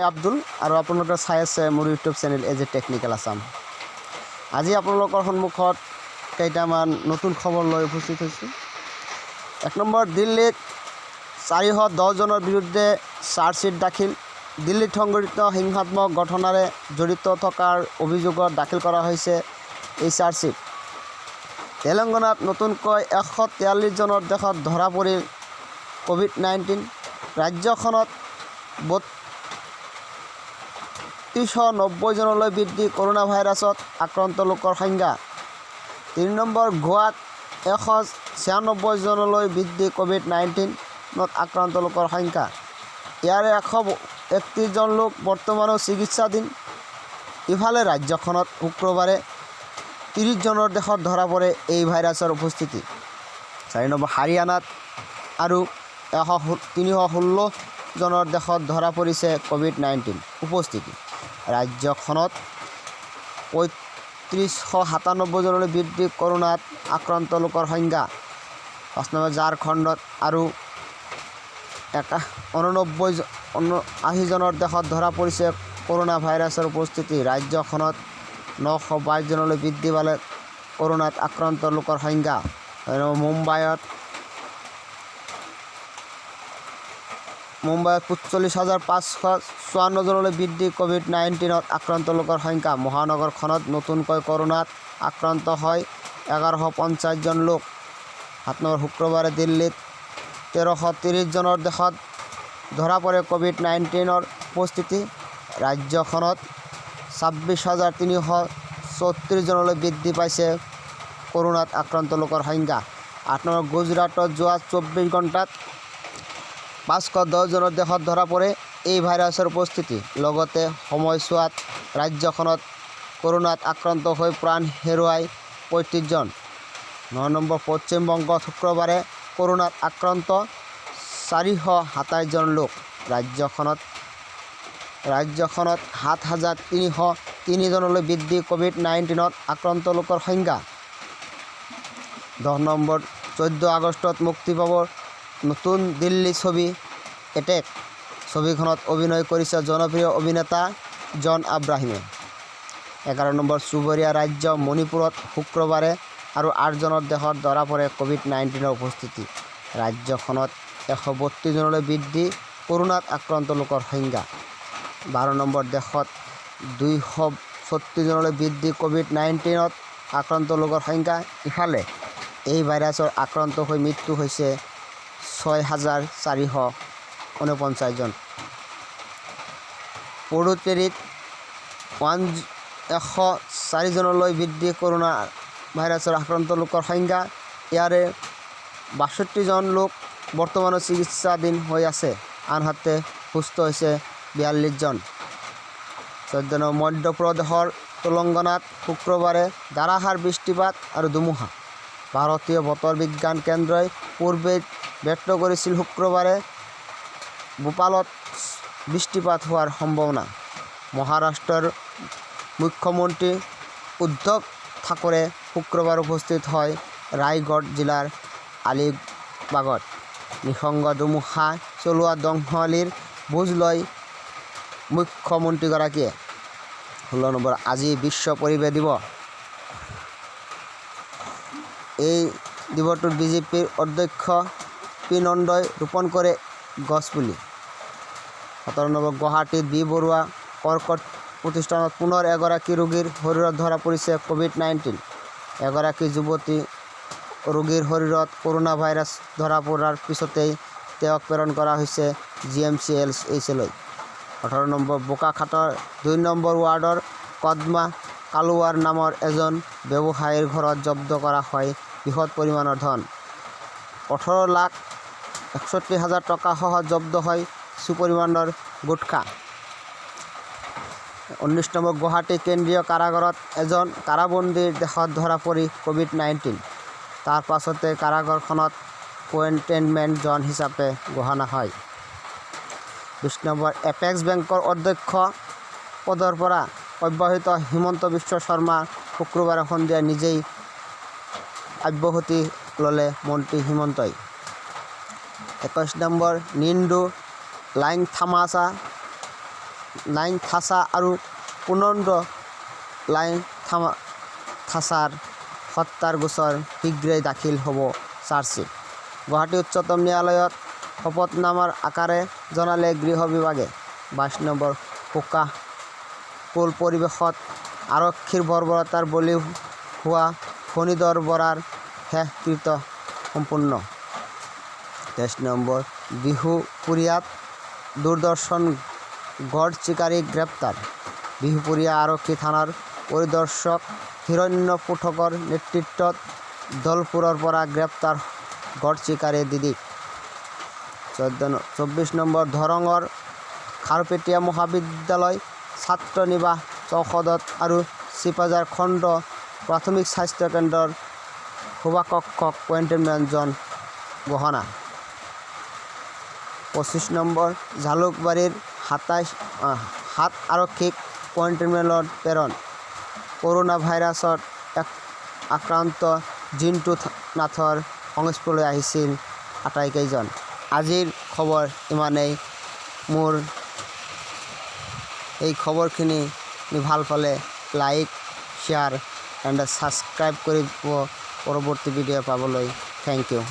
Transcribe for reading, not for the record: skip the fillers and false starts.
আব্দুল আৰু আপোনালোকে চাই আছে মোৰ YouTube channel A J technical Assam. আজি আপোনালোকৰ সন্মুখত কেইটামান নতুন খবৰ লৈ উপস্থিত হৈছোঁ। এক নম্বৰ, দিল্লীত 410জনৰ বিৰুদ্ধে চাৰ্জশ্বীট দাখিল। দিল্লীত সংঘটিত হিংসাত্মক ঘটনাৰে জড়িত থকাৰ অভিযোগত দাখিল কৰা হৈছে এই চাৰ্জশ্বীট। তেলেংগানাত নতুনকৈ 143জনৰ দেহত ধৰা পৰিল ক'ভিড-19। ৰাজ্যখনত 3290জনলৈ বৃদ্ধি কৰোণা ভাইৰাছত আক্ৰান্ত লোকৰ সংখ্যা। তিনি নম্বৰ, গোৱাত 196জনলৈ বৃদ্ধি ক'ভিড-19ত আক্ৰান্ত লোকৰ সংখ্যা। ইয়াৰে 131জন লোক বৰ্তমানো চিকিৎসাধীন। ইফালে ৰাজ্যখনত শুক্ৰবাৰে 30জনৰ দেহত ধৰা পৰে এই ভাইৰাছৰ উপস্থিতি। চাৰি নম্বৰ, হাৰিয়ানাত আৰু 316জনৰ দেহত ধৰা পৰিছে ক'ভিড-19 উপস্থিতি। ৰাজ্যখনত 3597জনলৈ বৃদ্ধি কৰোণাত আক্ৰান্ত লোকৰ সংখ্যা। পাঁচ নম্বৰ, ঝাৰখণ্ডত আৰু 79জনৰ দেহত ধৰা পৰিছে কৰোণা ভাইৰাছৰ উপস্থিতি। ৰাজ্যখনত 922জনলৈ বৃদ্ধি পালে কৰোণাত আক্ৰান্ত লোকৰ সংখ্যা। মুম্বাইত 45,554জনলৈ বৃদ্ধি ক'ভিড-19ত আক্ৰান্ত লোকৰ সংখ্যা। মহানগৰখনত নতুনকৈ কৰোণাত আক্ৰান্ত হয় 1150জন লোক। সাত নম্বৰ, শুক্ৰবাৰে দিল্লীত 1330জনৰ দেহত ধৰা পৰে ক'ভিড-19ৰ উপস্থিতি। ৰাজ্যখনত 26,334জনলৈ বৃদ্ধি পাইছে কৰোণাত আক্ৰান্ত লোকৰ সংখ্যা। আঠ নম্বৰ, গুজৰাটত যোৱা 24 ঘণ্টাত 510জনৰ দেহত ধৰা পৰে এই ভাইৰাছৰ উপস্থিতি। লগতে সময়ছোৱাত ৰাজ্যখনত কৰোণাত আক্ৰান্ত হৈ প্ৰাণ হেৰুৱায় 35জন। ন নম্বৰ, পশ্চিমবংগত শুক্ৰবাৰে কৰোণাত আক্ৰান্ত 427জন লোক। ৰাজ্যখনত 7303জনলৈ বৃদ্ধি ক'ভিড-19ত আক্ৰান্ত লোকৰ সংখ্যা। 10 নম্বৰ, 14 আগষ্টত মুক্তি পাব নতুন দিল্লী ছবি এটেক। ছবিখনত অভিনয় কৰিছে জনপ্ৰিয় অভিনেতা জন আব্ৰাহিমে। 11 নম্বৰ, চুবুৰীয়া ৰাজ্য মণিপুৰত শুক্ৰবাৰে আৰু আঠজনৰ দেহত ধৰা পৰে ক'ভিড-19ৰ উপস্থিতি। ৰাজ্যখনত 132জনলৈ বৃদ্ধি কৰোণাত আক্ৰান্ত লোকৰ সংখ্যা। 12 নম্বৰ, দেশত 236জনলৈ বৃদ্ধি ক'ভিড-19ত আক্ৰান্ত লোকৰ সংখ্যা। ইফালে এই ভাইৰাছৰ আক্ৰান্ত হৈ মৃত্যু হৈছে 6449জন। পুডুচেৰীত 104জনলৈ বৃদ্ধি কৰোণা ভাইৰাছৰ আক্ৰান্ত লোকৰ সংখ্যা। ইয়াৰে 62জন লোক বৰ্তমানো চিকিৎসাধীন হৈ আছে। আনহাতে সুস্থ হৈছে 42জন। 14 নম্বৰ, মধ্যপ্ৰদেশৰ তেলেংগানাত শুক্ৰবাৰে ধাৰাসাৰ বৃষ্টিপাত আৰু ধুমুহা। ভাৰতীয় বতৰ বিজ্ঞান কেন্দ্ৰই পূৰ্বে ব্যক্ত কৰিছিল শুক্ৰবাৰে ভূপালত বৃষ্টিপাত হোৱাৰ সম্ভাৱনা। মহাৰাষ্ট্ৰৰ মুখ্যমন্ত্ৰী উদ্ধৱ ঠাকৰে শুক্ৰবাৰ উপস্থিত হয় ৰায়গড় জিলাৰ আলিবাগত। নিসংগ ধুমুহা চলোৱা ধ্বংসাৱলীৰ বুজ লয় মুখ্যমন্ত্ৰীগৰাকীয়ে। 16 নম্বৰ, আজি বিশ্ব পৰিৱেশ দিৱস। এই দিৱসটোত বিজেপিৰ অধ্যক্ষ পি নড্ডাই ৰোপণ কৰে গছপুলি। 17 নম্বৰ, গুৱাহাটীত বি বৰুৱা কৰ্কট প্ৰতিষ্ঠানত পুনৰ এগৰাকী ৰোগীৰ শৰীৰত ধৰা পৰিছে ক'ভিড-19। এগৰাকী যুৱতী ৰোগীৰ শৰীৰত কৰোণা ভাইৰাছ ধৰা পৰাৰ পিছতেই তেওঁক প্ৰেৰণ কৰা হৈছে জি এম চি এইচলৈ। 18 নম্বৰ, বোকাখাতৰ 2 নম্বৰ ৱাৰ্ডৰ কদমা কালোৱাৰ নামৰ এজন ব্যৱসায়ীৰ ঘৰত জব্দ কৰা হয় বৃহৎ পৰিমাণৰ ধন। 18,61,000 টকাসহ জব্দ হয় কিছু পৰিমাণৰ গুটখা। 19 নম্বৰ, গুৱাহাটী কেন্দ্ৰীয় কাৰাগাৰত এজন কাৰাবন্দীৰ দেহত ধৰা পৰি ক'ভিড-19। তাৰ পাছতে কাৰাগাৰখনত কণ্টেইনমেণ্ট জ'ন হিচাপে ঘোষণা হয়। 20 নম্বৰ, এপেক্স বেংকৰ অধ্যক্ষ পদৰ পৰা অব্যাহতি হিমন্ত বিশ্ব শৰ্মা। শুক্ৰবাৰে সন্ধিয়া নিজেই অব্যাহতি ল'লে মন্ত্ৰী হিমন্তই। 21 নম্বৰ, নিন্দু লাইংথামাছা। লাইন থাচা আৰু পুনন্দ লাইন থাচাৰ হত্যাৰ গোচৰ শীঘ্ৰেই দাখিল হ'ব চাৰ্জশ্বীট। গুৱাহাটী উচ্চতম ন্যায়ালয়ত শপতনামাৰ আকাৰে জনালে গৃহ বিভাগে। 22 নম্বৰ, শোকাকুল পৰিৱেশত আৰক্ষীৰ বৰ্বৰতাৰ বলি হোৱা ফণীধৰ বৰাৰ শেষকৃত্য সম্পন্ন। 23 নম্বৰ, বিহপুৰীয়াত দুৰ্ধৰ্ষ গঁড় চিকাৰীক গ্ৰেপ্তাৰ। বিহপুৰীয়া আৰক্ষী থানাৰ পৰিদৰ্শক হিৰণ্য পাঠকৰ নেতৃত্বত ধলপুৰৰ পৰা গ্ৰেপ্তাৰ গঁড় চিকাৰী দিদিক। 24 নম্বৰ, দৰঙৰ খাৰুপেটীয়া মহাবিদ্যালয় ছাত্ৰ নিবাস চৌহদত আৰু ছিপাঝাৰ খণ্ড প্ৰাথমিক স্বাস্থ্য কেন্দ্ৰৰ সভাকক্ষক কণ্টেইনমেণ্ট জ'ন ঘোষণা। 25 নম্বৰ, জালুকবাৰীৰ 7 আৰক্ষীক কণ্টেইনমেণ্টত প্ৰেৰণ। কৰোনা ভাইৰাছত আক্ৰান্ত জিন্টু নাথৰ সংস্পৰ্শলৈ আহিছিল আটাইকেইজন। আজিৰ খবৰ ইমানেই। মোৰ এই খবৰখিনি ভাল পালে লাইক, শ্বেয়াৰ এণ্ড ছাবস্ক্ৰাইব কৰিব পৰৱৰ্তী ভিডিঅ' পাবলৈ। Thank you.